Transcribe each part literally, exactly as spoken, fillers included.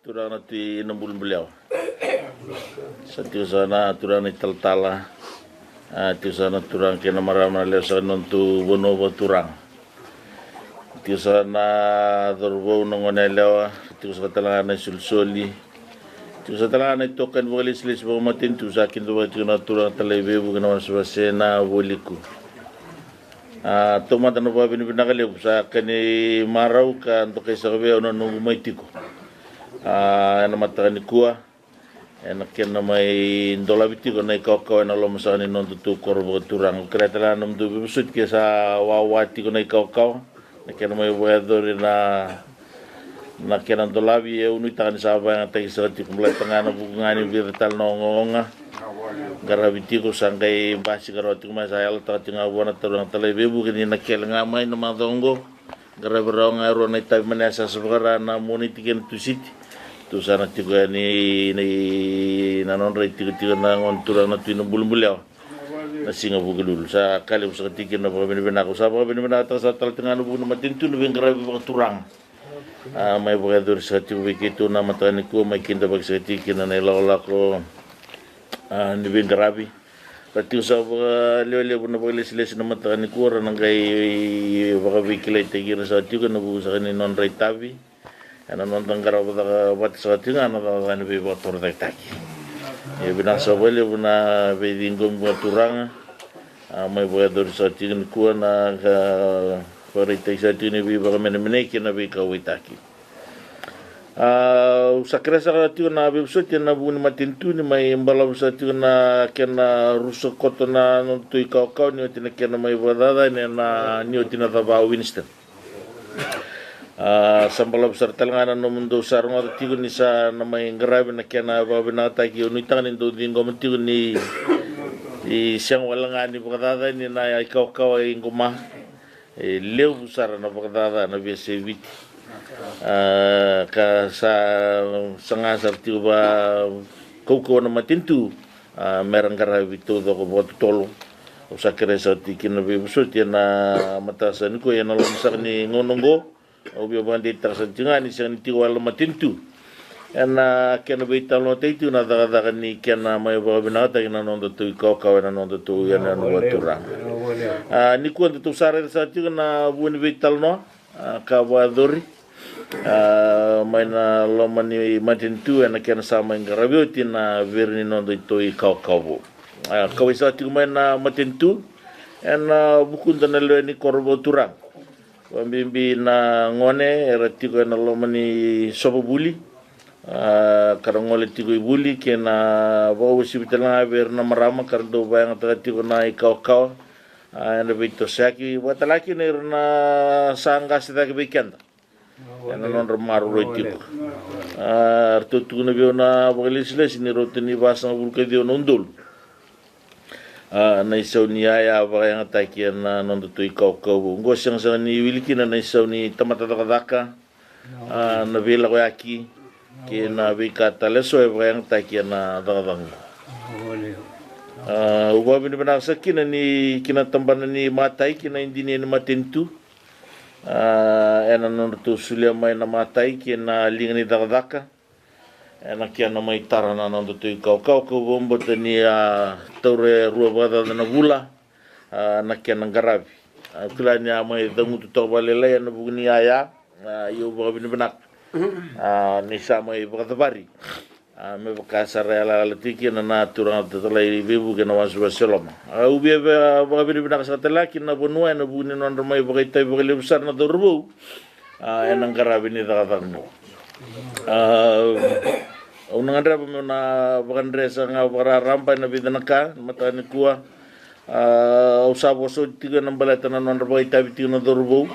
Turaga na Tui na Bulibuliawa. Sa tiko saka na turaga na italatala. A, tiko saka na turaga kei na marama na lewe saka ni noda tou vanua vakaturaga. Tiko saka na cauravou, na gone yalewa. Tiko saka tale ga na isolisoli. Tiko saka tale ga na itokani vakalesilesi vakamatanitu, sa kidavaki tiko na turaga talai veivuke na wasewase na Vualiku. A, taumada na vakavinavinaka levu, sa ka ni marau ka dokai saka vei au na noqu mai tiko. A, ena mataka nikua, ena kena mai dolavi tiko na ikawakawa ena loma saka ni noda tou koro vakaturaga. Au kerea tale ga na nomudou veivosoti ke sa wawa tiko na ikawakawa, na kena mai vakayacori na, na kena dolavi. E, au nuitaka ni sa vakayagataki saka tiko, baleta ga na vuku ga ni vica tale na ogaoga qaravi tiko, sa qai basika rawa tiko mai. Sa yalataka tiko ga vua na turaga talai veivuke ni na kele ga mai na macawa oqo. Qaravi rawa ga e rua na itavi mai na yasayasa vakara na Moniti kei na Tusiti. Tu sa na tiko yani na nodra itikotiko na gone turaga na Tui na Bulibuliawa na siga Vukelulu. Sa ka levu saka tiko kina na vakavinavinaka. Au sa vakavinavinakataka saka tale tiko ga na vuku ni matanitu na veiqaravi vakaturaga. A, mai vakayacori saka tiko vei keitou na mataka nikua, mai kidavaki saka tiko kina na ilakolako, a, ni veiqaravi. Ra tiko saka vakalevulevu na vakalesilesi na mataka nikua, ra na qai vakaveikilaitaki ira saka tiko ena vuku saka ni nodra itavi. Ena noda qarava caka vata saka tiko ga na cakacaka ni veivakatorocaketaki. Ia vinaka saka vakalevu na veiciqomi vakaturaga. A, mai vakayacori saka tiko nikua na ka vakaraitaki saka tiko ni veivakamenemenei kei na veikauwaitaki. A, au sa kerea saka tiko na veivosoti ena vuku ni matanitu ni mai balavu saka tiko na kena rusa koto na noda tou ikawakawa ni oti na kena mai vakacacani ena, ni oti na cava, Winston. A, sa balavu sara tale ga na nomudou sa rogoca tiko ni sa na mai qaravi na kena vakavinakataki. Au nuitaka ni dou ciqoma tiko ni, ni sega wale ga ni vakacacani na ikawakawa i Qoma. E levu sara na vakacaca na veiyasai Viti. A, ka sa saga sara tiko vakaukauwa na matanitu, a, mera qaravi taucoko vakatotolo. Au sa kerea saka tiko kina na veivosoti ena mataka saka nikua, ena loma saka ni gauna oqo. Au via vakadeitaka saka tiko ga ni sega ni tiko wale na matanitu ena kena veitalanoataki tiko na cakacaka ni kena mai vakavinakataki na noda tou ikawakawa ena noda tou yanuyanu vakaturaga. A, nikua datou sa raica saka tiko na vua ni veitalanoa, a, ka vakayacori, a, mai na loma ni matanitu ena kena sa mai qaravi oti na viri ni noda itou ikawakawa vou. A, kauwai saka tiko mai na matanitu ena vukuda na lewe ni koro vakaturaga. Vakabibi na gone era tiko ena loma ni sova vuli, a, ka ra gole tiko i vuli, kei na vakauasivi tale ga vei ira na marama ka ra dau vakayagataka tiko na ikawakawa, a, ena veitosoyaki, vakatale ga kina ira na sa qase cake vei keda ena nodra maroroi tiko. A, ratou tukuna vei au na vakalesilesi ni rauta ni vasagavulu ka ciwa na udolu. A, na isau ni yaya vakayagataki ena noda tou ikawakawa vou. Oqo sega sara ni wili kina na isau ni tamata cakacaka, a, na veilakoyaki kei na veika tale eso e vakayagataki ena cakacaka oqo. A, au vakavinavinaka saka kina ni kina tabana ni matai kei na idinia ni matanitu, a, ena nodratou solia mai na matai kei na liga ni cakacaka ena kena mai tara na noda tou ikawakawa, kau vakabauta ni a taura e rua vakacaca na vula, a, na kena qaravi. A, kila ni a mai cagutu toka vakalailai ena vuku ni yaya, a, ia au vakavinavinaka, a, ni sa mai vakacavari, a, me vaka sara e yalayala tiko kina na turaga talai veivuke na wasewase loma. A, au via vakavinavinaka saka tale ga kina vanua ena vuku ni nodra mai vakaitavi vakalevu sara na cauravou, a, ena qaravi ni cakacaka oqo. A, au na gadreva meu na vakadre saka ga vakararaba ena vica na ka ena mataka nikua. A, au sa vosa oti tiko ena baleta na nodra vakaitavi tiko na cauravou.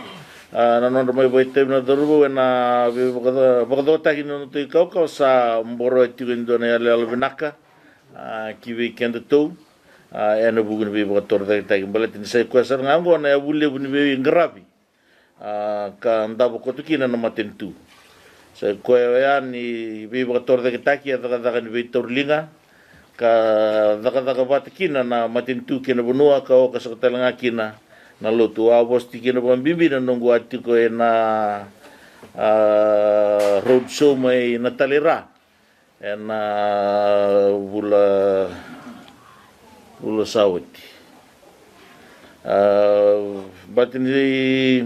A, na nodra mai vakaitavi na cauravou ena veivaka-, vakacokotaki ni nodatou ikawakawa sa boroya tiko e dua na iyaloyalo vinaka, a, ki vei kedatou, a, ena vuku ni veivakatorocaketaki, baleta ni sa i koya sara ga oqo na yavu levu ni veiqaravi, a, ka davo koto kina na matanitu. Sa i koya oya ni veivakatorocaketaki, a cakacaka ni veitauriliga, ka cakacaka vata kina na matanitu kei na vanua, ka oka saka tale ga kina na lotu. A vosa tiko kina vakabibi na noqu a tiko ena, A, road show mai na Talei Ra ena vula, vula sa oti. A, baleta ni,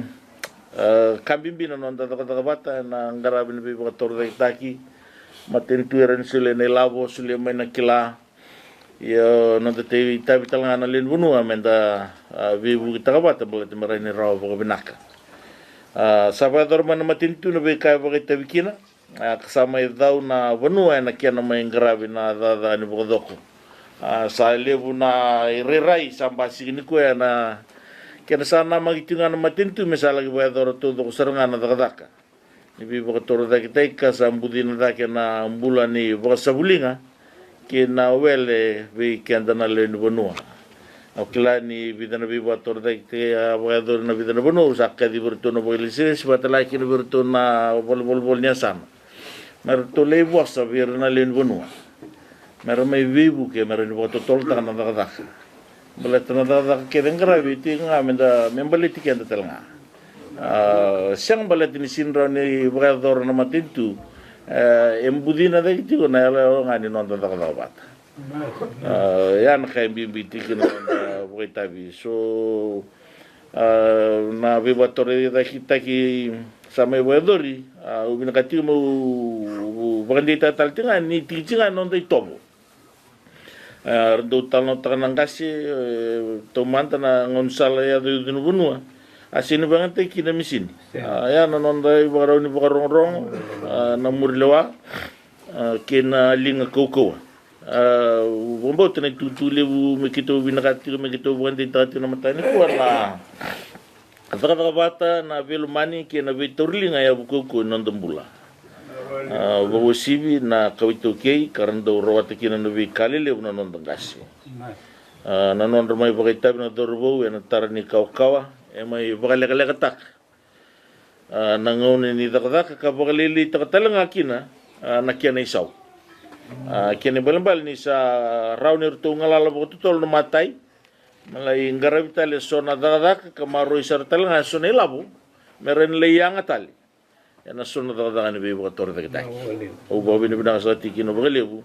a, ka bibi na noda cakacaka vata ena qaravi na veivakatorocaketaki. Matanitu era ni solia na ilavo, solia mai na kila. Ia noda itavi tale ga na lewe ni vanua meda, a, veivukitaka vata baleta me rawa ni rawa vakavinaka. A, sa vakayacora mai na matanitu na veika e vakaitavi kina. A, ka sa mai cau na vanua ena kena mai qaravi na cakacaka ni vakacoko. A, sa levu na irairai sa basika nikua ena kena sa namaki tiko ga na matanitu me sa laki vakayacora taucoko sara ga na cakacaka ni veivakatorocaketaki ka sa bucina cake na bula ni vakasavuliga kei na wele vei keda na lewe ni vanua. Au kila ni vica na veivakatorocaketaki a vakayacori na vica na vanua, au sa kacivi iratou na vakailesilesi vata laki kina vei iratou na valenivolavola ni yasana me ratou lai vosa vei ira na lewe ni vanua me ra mai veivuke me rawa ni vakatotolotaka na cakacaka. Baleta na cakacaka kece e qaravi tiko ga meda, me baleti keda tale ga. A, sega baleta ni sega ni rawa ni vakayacora na matanitu, e, e bucina cake tiko na iyaloyalo ga ni noda cakacaka vata. A, ya na ka e bibi tiko na noda vakaitavi. So, a, na veivakatorocaketaki sa mai vakayacori, a, au vinakata tiko meu vakadeitaka tale tiko ga ni tiki tiko ga na noda itovo. A, era dau talanoataka na qase, e, taumada na gaunisala e yaco i ucu ni vanua. A, sega ni vakayagataki kina na misini. A, ya na noda ivakarau ni vakarogorogo, a, na muri lewa, a, kei na liga kaukauwa. A, au vakabauta na itukutuku levu me keitou vinakata tiko, me keitou vakadeitaka tiko na mataka nikua na cakacaka vata, na veilomani kei na veitauriliga e yavu kaukauwa ni noda bula. A, vakauasivi na kawa iTaukei ka ra dau rawata kina na veika lelevu na noda qase. A, na nodra mai vakaitavi na cauravou ena tara ni kawakawa e mai vakalekalekataka, a, na gauna ni cakacaka ka vakalailaitaka tale ga kina, a, na kena isau. A, kena ibalebale ni sa rawa ni ratou galala vakatotolo na matai me lai qaravi tale eso na cakacaka ka maroroi sara tale ga eso na ilavo me rawa ni lai yaga tale ena so na cakacaka ni veivakatorocaketaki. Au vakavinavinaka saka tiko kina vakalevu,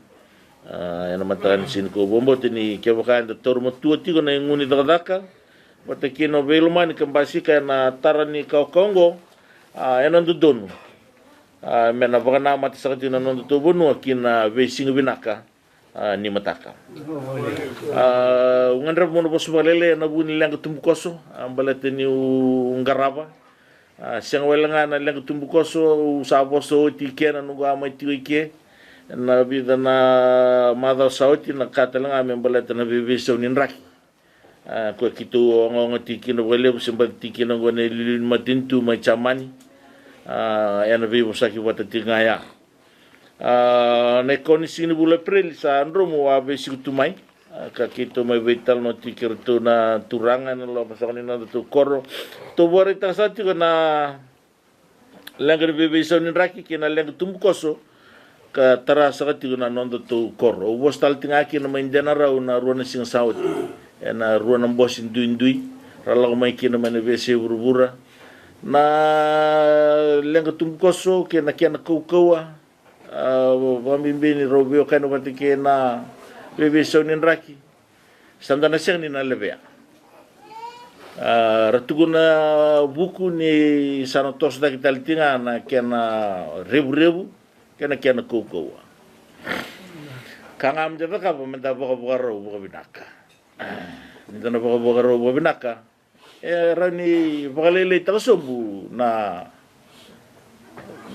a, ena mataka ni siga nikua. Au vakabauta ni kevaka eda taura matua tiko na igu ni cakacaka vata kei na veilomani ka basika ena tara ni kawakawa oqo, a, ena dodonu, a, me na vakanamata saka tiko na nodatou vanua ki na veisiga vinaka, a, ni mataka. A, au gadreva meu na vosa vakalailai ena vuku ni leqa tubukoso, a, baleta niu qarava. A, sega wale ga na leqa tubukoso, au sa vosa oti i ke na noqu a mai tiko i ke ena vica na macawa sa oti, na ka tale ga me baleta na veiveisau ni draki. A, koya keitou ogaoga tiko kina vakalevu se baci tiko kina oqo na iliuliu ni matanitu mai Jamani. A, ena veivosaki vata tiko ga ya. A, na ikaono ni siga ni vula Epereli sa dromu au a veisiko tu mai. A, ka keitou mai veitalanoa tiko kei iratou na turaga ena loma saka ni nodatou koro. Tou vakaraitaka saka tiko na leqa ni veiveisau ni draki kei na leqa tubukoso ka tara saka tiko na nodatou koro. Au vosa tale tiko ga kina mai Denarau na rua na siga sa oti ena rua na bose duidui ra lako mai kina mai na veiyasai vuravura. Na leqa tubukoso kei na kena kaukauwa, a, vakabibi ni rau veiwekani vata kei na veiveisau ni draki. Sa da na sega ni na levea. A, ra tukuna vuku ni sa na toso cake tale tiko ga na kena revurevu kei na kena kaukauwa. Ka ga me da cakava me da vakavakarau vakavinaka. Ni da na vakavakarau vakavinaka, e rawa ni vakalailaitaka sobu na,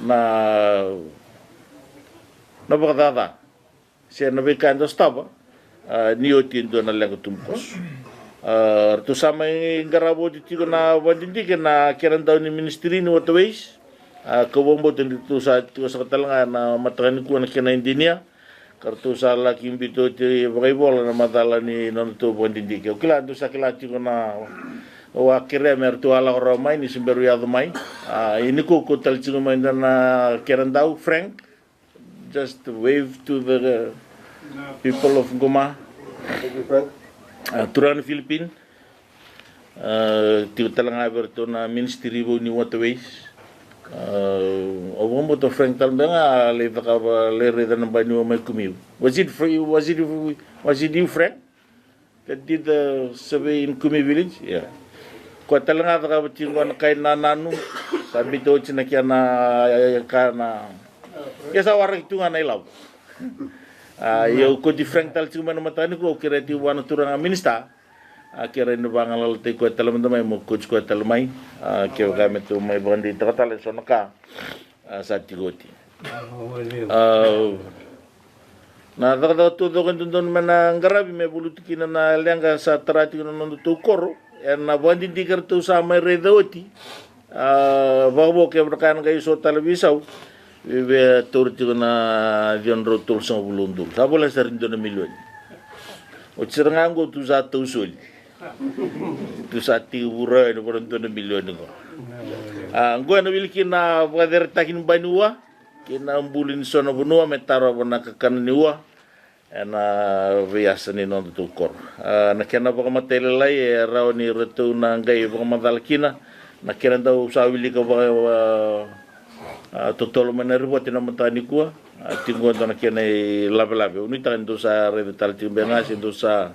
na, na vakacaca se na veika eda sotava, a, ni oti e dua na leqa tubukoso. A, ratou sa mai qarava oti tiko na vakadidike na kena dau ni Ministry ni Waterways. A, kau vakabauta ni ratou sa tiko saka tale ga na mataka nikua na kena idinia. Ka ratou sa laki biuta oti vakaivola na macala ni nodatou vakadidike. Au kila, dou sa kila tiko na, au a kerea me ratou a lako rawa mai ni se bera au yaco mai. A, ia nikua kau tale tiko mai dua na kena dau, Frank. Just wave to the people of Goma. Thank you, Frank. A, turaga ni Philippine. A, tiko tale ga vei iratou na Ministry vou ni Waterways. Au vakabauta o Frank tale beka ga a lai cakava, lai raica na Baniwa mai Kumivi. Was it, was it, was it you, Frank, that did the survey in Kumi village? Yeah. Koya tale ga cakava tiko na kai nananu. Sa biuta oti na kena, e, ka na, ke sa waraki tu ga na ilavo. A, io, koti Frank tale tiko mai na mataka nikua, au kerea tiko vua na turaga minista. A, kerea ni vagalalataki koya tale mada mai, mo koti koya tale mai. A, kevaka me tou mai vakadeitaka tale eso na ka, a, sa tiko oti. A, na cakacaka taucoko e dodonu me na qaravi me valuti kina na leqa sa tara tiko na nodatou koro. Ena vakadidike ratou sa mai raica oti. A, vakavo kevaka na qai so tale veisau. Via taura tiko na ciwa na drau tolusagavulu na udolu. Sa voleka sara ni dua na milioni. Oti sara ga oqo tu sa tau soli. Tu sa tekivu rawa yani vua na dua na milioni oqo. A, oqo ena wili kina na vakaceretaki ni Baniwa kei na buli ni so na vanua me tarova na kakana ni ua ena veiyasa ni nodatou koro. A, na kena vakamatailalai e rawa ni ratou na qai vakamacala kina na kena dau sa wilika vaka, a, totolo mai na ripote na mataka nikua. A, tiko e dua na kena ilavelave. Au nuitaka ni dou sa raica tale tiko beka ga se dou sa,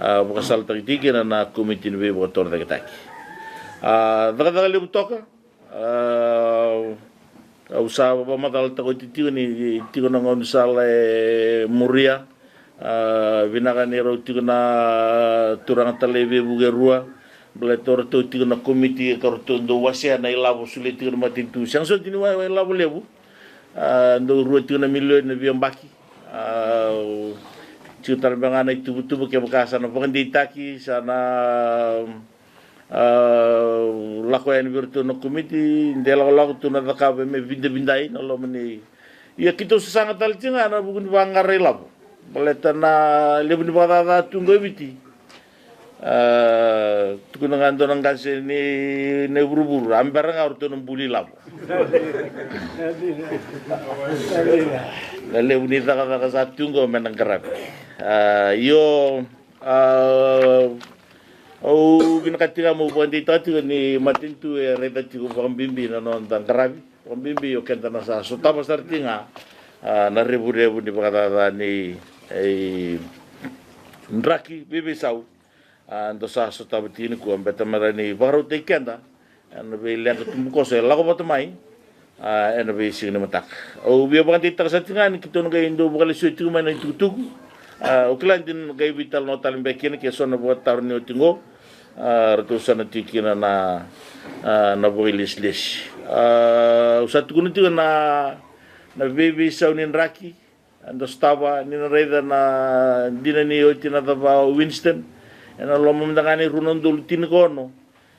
a, vakasalataki tiko kina na komiti ni veivakatorocaketaki. A, cakacaka levu toka. A, au sa vakamacalataka oti tiko ni tiko na gaunisala e muria. A, vinaka ni rau tiko na turaga talai veivuke e rua. Baleta o ratou tiko na komiti ka ratou dau wasea na ilavo solia tiko na matanitu. Sega soti ni wa, wa ilavo levu. A, dau rua tiko na milioni na veiyabaki. A, tiko tale beka ga na ituvatuva kevaka sa na vakadeitaki, sa na, a, lako yani vei iratou na komiti, de lakolako tu na cakava me vidavidai na loma ni. Ia keitou sasaga tale tiko ga ena vuku ni vaqara ilavo. Baleta na levu ni vakacaca tu qo e Viti. A, tukuna ga e dua na qase ni, ni vuruvuru, a bera ga o ratou na buli ilavo. Na levu ni cakacaka sa tu qo me na qaravi. A, io, a, au vinakata tiko ga meu vakadeitaka tiko ni matanitu e raica tiko vakabibi na noda qaravi. Vakabibi o keda na sa sotava sara tiko ga, a, na revurevu ni vakacaca ni, e, draki veiveisau. A, dou sa sotava tiko nikua, beta me rawa ni vakarautaki keda ena veileqa tubukoso e lako vata mai, a, ena veisiga ni mataka. Au via vakadeitaka sara tiko ga ni keitou na qai dau vakalesuya tiko mai na itukutuku. A, au kila ni na qai veitalanoa tale beka kina ke so na vakataro ni oti qo. A, ratou sa na tiko kina na, a, na vakailesilesi. A, au sa tukuna tiko na, na veiveisau ni draki. Eda sotava ni na raica na dina ni oti na cava o Winston. Ena loma mada ga ni rua na udolu tinikaono,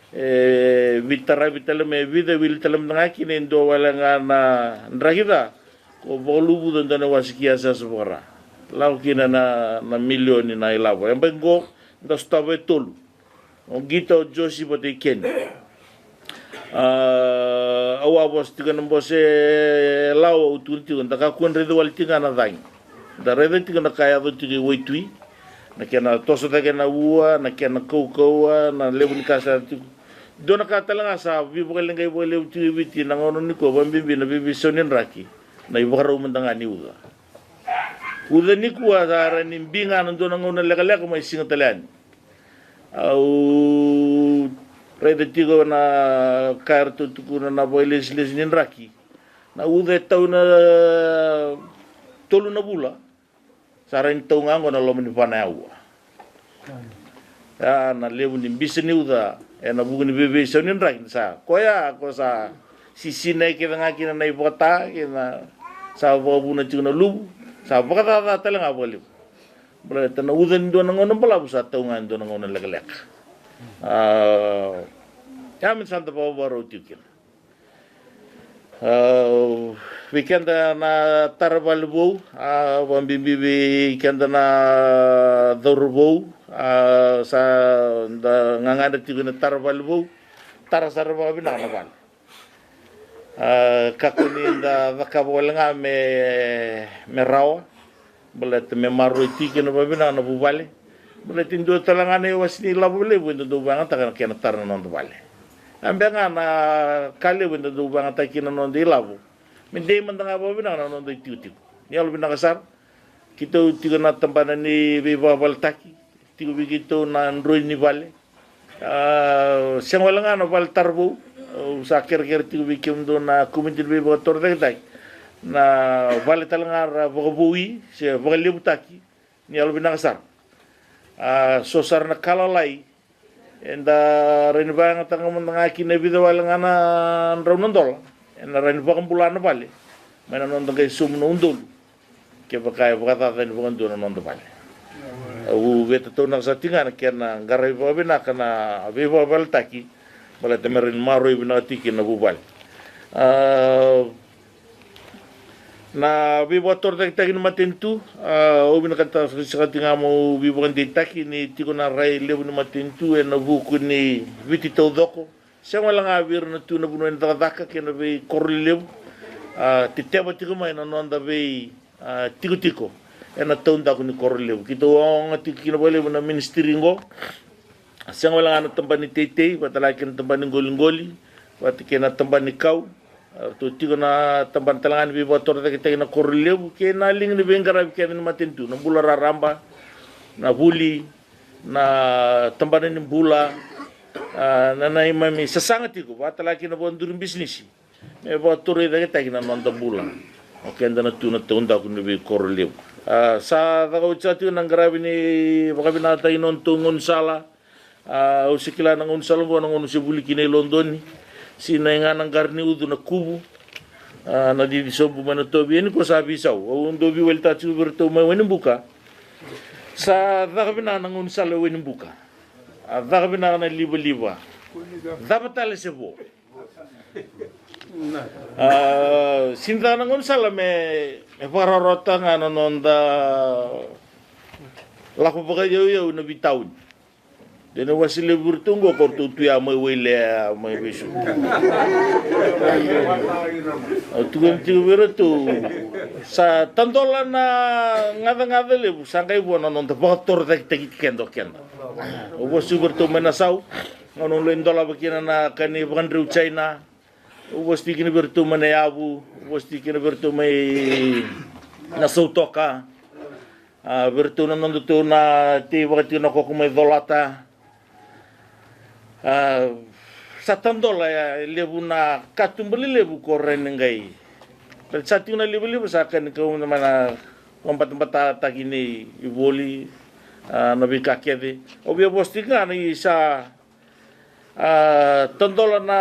e veitaravi tale mai e vica, wili tale mada ga kina e dua wale ga na draki ca. Ko vakaluvuca dua na iwase ki yasayasa vakara. Lako kina na, na milioni na ilavo. E bai qo da sotava e tolu. O Qita, o Josi vata i Keni. A, au a vosa tiko ena bose e lawa, au tukuna tiko da kakua ni raica wale tiko ga na cagi. Da raica tiko na ka e yaco tiko i waitui, na kena toso cake na ua, na kena kaukauwa, na levu ni ka sa tiko. Dua na ka tale ga sa veivakaleqai vakalevu tiko i Viti na gauna nikua, vakabibi na veiveisau ni draki, na ivakarau mada ga ni uca. Uca nikua sa rawa ni bi ga na dua na gauna lekaleka mai siga tale yani. Au raica tiko na ka eratou tukuna na vakailesilesi ni draki. Na uca e tau ena tolu na vula. Sa rawa ni tau ga oqo na loma ni va na aua. Ya na levu ni bisa ni uca ena vuku ni veiveisau ni draki sa koya, ko sa sisinai kece ga kina na ivakata kei na sa vakavuna tiko na luvu, sa vakacaca tale ga vakalevu. Baleta na uca ni dua na gauna balavu sa tau ga e dua na gauna lekaleka. A, ya me sa da vakavakarau tiko kina. A, vei keda na tara vale vou, a, vakabibi vei keda na cauravou, a, sa da gagadre tiko na tara vale vou, tara sara vakavinaka na vale. A, kakua ni da cakava wale ga me, me rawa. Baleta me maroroi tiko kina vakavinaka na vuvale. Baleta e dua tale ga na iwase ni lavo levu eda dau vakayagataka na kena tara na noda vale. A beka ga na ka levu eda dau vagataki kina na noda ilavo me dei mada ga vakavinaka na noda itikotiko. Ni yalo vinaka sara. Keitou tiko na tabana ni veivakavaletaki, tiko vei keitou na droi ni vale. A, sega wale ga na vale tara vou. Au sa kerekere tiko vei kemudou na komiti ni veivakatorocaketaki na vale tale ga ra vakavoui se vakalevutaki. Ni yalo vinaka sara. A, so sara na ka lalai eda rawa ni vakayagataka mada ga kina e vica wale ga na drau na dola, ena rawa ni vakabula na vale mai na noda qai sauma na udolu. Kevaka e vakacacani vakadua na noda vale, au veitataunaka sara tiko ga na kena qaravi vakavinaka na veivakavaletaki, baleta me rawa ni maroroi vinaka tiko kina na vuvale. A, na veivakatorocaketaki ni matanitu, a, au vinakata saka tiko ga meu veivakadeitaki ni tiko na rai levu ni matanitu ena vuku ni Viti taucoko. Sega wale ga vei ira na tu na vanua ni cakacaka kei na veikoro lelevu. A, teteva tiko mai na noda vei, a, tikotiko ena taudaku ni koro lelevu. Keitou oga tiko kina vakalevu na ministry qo. Sega wale ga na tabana ni teitei, vata kei na tabana ni qoliqoli, vata kei na tabana ni kau. A, ratou tiko na tabana tale ga ni veivakatorocaketaki na koro lelevu kei na liga ni veiqaravi kece ni matanitu, na bula raraba, na vuli, na tabana ni bula, a, na neimami sasaga tiko vata kei na vakaduri bisinisi me vakatorocaketaki na noda bula o keda na tu na taudaku ni veikoro levu. A, sa caka oti saka tiko na qaravi ni vakavinakataki na nodatou gaunisala. A, au se kila na gaunisala oqo na gauna au se vuli kina i Lodoni. Sinai ga na qara ni ucu na kuvu. A, na cici sobu mai na tovi, e ni ko sa veisau. Au dau veiwalitaka tiko vei iratou mai Wainibuka. Sa caka vinaka na gaunisala e Wainibuka. A, caka vinaka na livaliva. Cava tale se vo? A, sega ni caka na gaunisala me, me vakarautaka ga na noda lako vakayauyau na veitauni. De na wase levu vei iratou oqo ko ratou tu ya mai Wailea, mai Vaisu. Au tukuna tiko vei iratou, sa tadola na gacagaca levu, sa qai vo na noda vakatorocaketaki keda o keda. Au vosa tiko vei iratou mai Nasau, gauna au lai dolava kina na ka ni vakadreu China. Au vosa tiko kina vei iratou mai Nayavu, au vosa tiko kina vei iratou mai Nasautoka. A, vei iratou na nodatou na teivaka tiko na koko mai Colata. A, sa tadola, e, levu na katuba lelevu ko rawa ni qai. Baleta sa tiko na livaliva sa ka ni kau mai na vakabatabata taki ni voli, a, na veika kece. Au via vosa tiko ga ni sa a, tadola na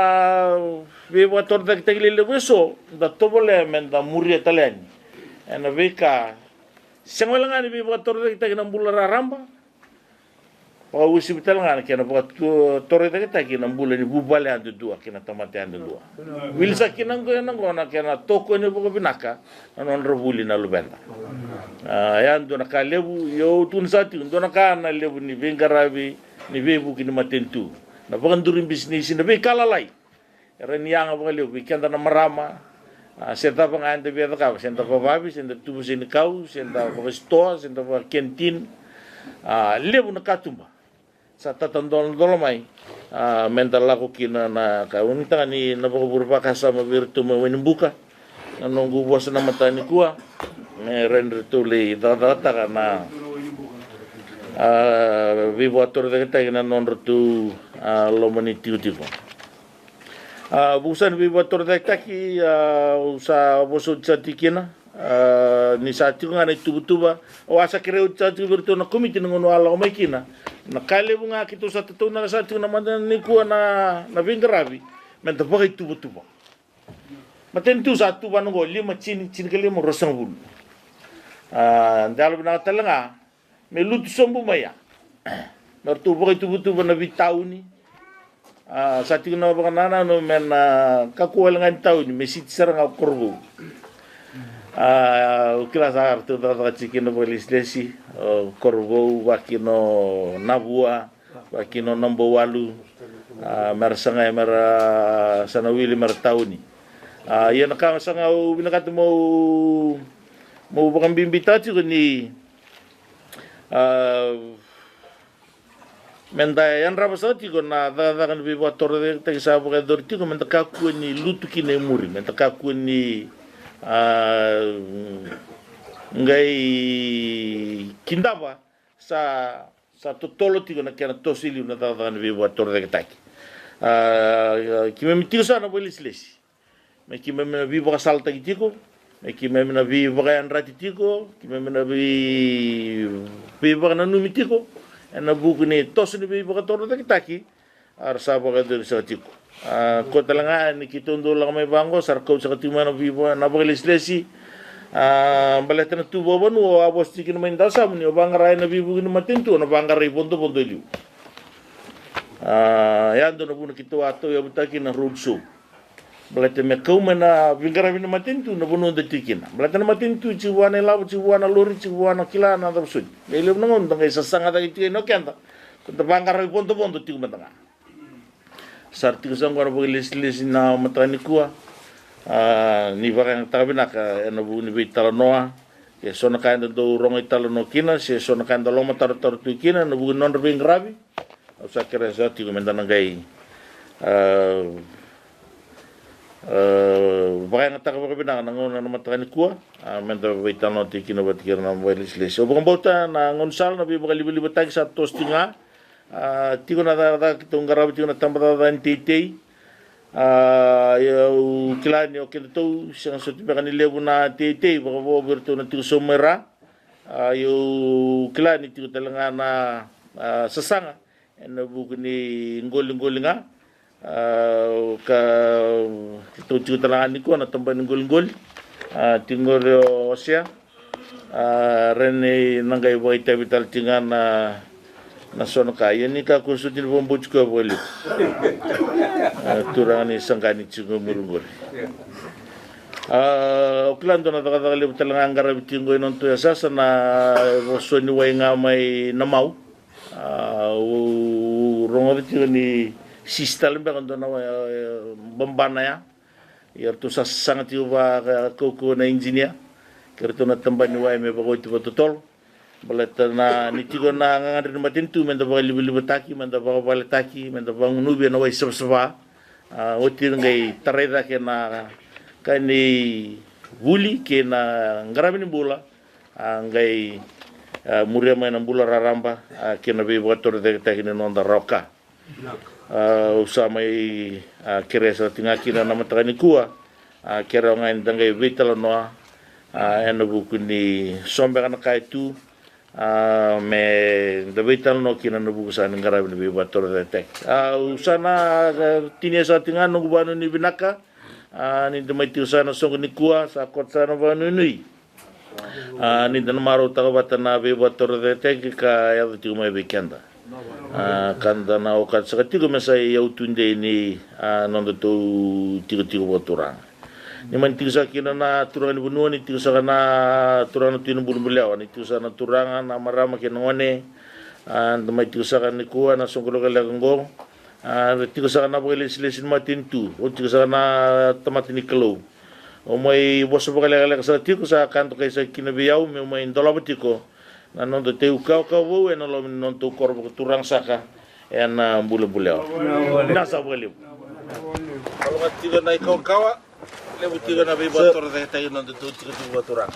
veivakatorocaketaki lelevu eso, da tovolea me da muria tale yani ena veika. Sega wale ga ni veivakatorocaketaki na bula raraba. Vakauasivi tale ga na kena vakatorocaketaki na bula ni vuvale yadudua kei na tamata yadudua. Wili saka kina qo ena qo na kena tokoni vakavinaka na nodra vuli na luveda. A, ya dua na ka levu, ia au tukuna saka tiko, dua na ka na levu ni veiqaravi ni veivuke ni matanitu, na vakaduri bisinisi, na veika lalai. E rawa ni yaga vakalevu vei keda na marama, a, se cava ga eda via cakava, se da vavavi, se da tuva senikau, se da vakasitoa, se da vakakentin. A, levu na katuba sa tatadola, dola mai, a, me da lako kina na ka. Au nuitaka ni na vakavure vakasama vei iratou mai Wainibuka na noqu vosa na mataka nikua, me rawa ni ratou lai cakacakataka na, a, veivakatorocaketaki na nodratou, a, loma ni tikotiko. A, vuku saka ni veivakatorocaketaki, a, au sa vosa oti saka tiko kina. A, ni sa tiko ga na ituvatuva, au a sa kerea oti saka tiko vei iratou na komiti na gauna au a lako mai kina. Na ka levu ga keitou sa tataunaka saka tiko na mataka nikua na, na veiqaravi me da vakaituvatuva. Matanitu sa tuvana oqo lima, tini, tinikalima, ruasagavulu. A, da yalovinaka tale ga me lutu sobu mai ya me ratou vakaituvatuva na veitauni. A, sa tiko na vakanananu me na kakua wale ga ni tauni, me siti sara ga o Korovou. A, au kila sa ratou cakacaka tiko kina vakalesilesi o Korovou, vakakina o Navua, vakakina o Nabouwalu. A, me ra sagai me ra sa na wili me ra tauni. A, ia na ka saka ga au vinakata meu, meu vakabibitaka tiko ni, a, Me da yadrava saka tiko na cakacaka ni veivakatorocaketaki sa vakayacori tiko, me da kakua ni lutu kina e muri, me da kakua ni, a, qai kidava sa, sa totolo tiko na kena toso i liu na cakacaka ni veivakatorocaketaki. A, keimami tiko saka na vakailesilesi me keimami na veivakasalataki tiko, me keimami na veivakayadrati tiko, keimami na vei, veivakananumi tiko ena vuku ni toso ni veivakatorocaketaki, a, ra sa vakayacori saka tiko. A, koya tale ga ni keitou dau lako mai vaqo, sa ra kauta saka tiko mai na veiva, na vakailesilesi. A, baleta na tu vakavanua, au a vosa tiko kina mai Dawasamu, ni o vaqara ena veivuke ni matanitu, o na vaqara i vodovodo e liu. A, ya dua na vuna keitou a tauyavutaka kina na road show. Baleta me kau mai na veiqaravi ni matanitu na vanua da tiko kina. Baleta na matanitu tiko vua na ilavo, tiko vua na lori, tiko vua na kila na cava soti. Qai levu na gauna da qai sasaga cake tiko yani o keda, da vaqara i vodovodo tiko mada ga. Sa ra tiko saka oqo na vakailesilesi na mataka nikua. A, ni vakayagataka vinaka ena vuku ni veitalanoa. Ke so na ka eda dau rogo italanoa kina, se so na ka eda lomatarotaro tu kina ena vuku ni nodra veiqaravi, au sa kerea saka tiko me da na qai, a, a, vakayagataka vakavinaka na gauna na mataka nikua, a, me da veitalanoa tiko kina vata kei ira na vakailesilesi. Au vakabauta na gaunisala, na veivakalivalivataki sa toso tiko ga. A, tiko na cakacaka keitou qarava tiko na tabacakacaka ni teitei. A, au kila ni o kedatou sega soti beka ni levu na teitei vakavo vei iratou na tiko sobu mai ra. A, au kila ni tiko tale ga na, a, sasaga ena vuku ni qoliqoli ga. A, ka keitou tiko tale ga nikua na tabana ni qoliqoli. A, tiko qori o Osea. A, rairai na qai vakaitavi tale tiko ga na, na so na ka. Ia ni kakua soti ni vakabauti koya vakalevu. A, turaga ni saqani tiko e muri qori. A, au kila dua na cakacaka levu tale ga qaravi tiko qo e nodatou yasayasa na vakasoa ni wai ga mai Namau. A, au rogoca tiko ni sisi tale beka dua na wai, e, babana ya. Ia ratou sa sasaga tiko vakaukauwa na ijinia kei ratou na tabana ni wai me vakaoti vakatotolo. Baleta na, ni tiko na gagadre ni matanitu me da vakalivalivataki, me da vakavaletaki, me da vagunuvi ena wai savasava. A, oti qai tarai cake na ka ni vuli kei na qaravi ni bula. A, qai, a, muria mai na bula raraba, a, kei na veivakatorocaketaki ni noda rawa ka. A, au sa mai, a, kerea sara tiko ga kina na mataka nikua, a, kerea ga ni da qai veitalanoa, a, ena vuku ni so beka na ka e tu, a, me da veitalanoa kina ena vuku sara ni qaravi ni veivakatorocaketaki. A, au sa na, a, tinia sara tiko ga na noqu vakanuinui vinaka, a, ni da mai tiko sara ena soqo nikua, sa koto sara na vakanuinui. A, ni da na marautaka vata na veivakatorocaketaki ka yaco tiko mai vei keda. A, ka da na okata saka tiko me sa iyau tudei ni, a, nodatou tikotiko vakaturaga. Ni mani tiko saka kina na turaga ni vanua, ni tiko saka na turaga na Tui Nabulubulewa, ni tiko saka na turaga, na marama kei na gone. A, da mai tiko saka nikua na soqo lekaleka oqo. A, da tiko saka na vakailesilesi ni matanitu, o tiko saka na tamata ni Kalou. O mai vosa vakalekaleka saka tiko, sa ka dokai saka kina vei au meu mai dolava tiko na noda tei kawakawa vou ena loma ni nodatou koro vakaturaga saka ena Bulabulewa. Vinaka saka vakalevu. Kalougata tiko na ikawakawa, levu tiko na veivakatorocaketaki nodatou tikotiko vakaturaga.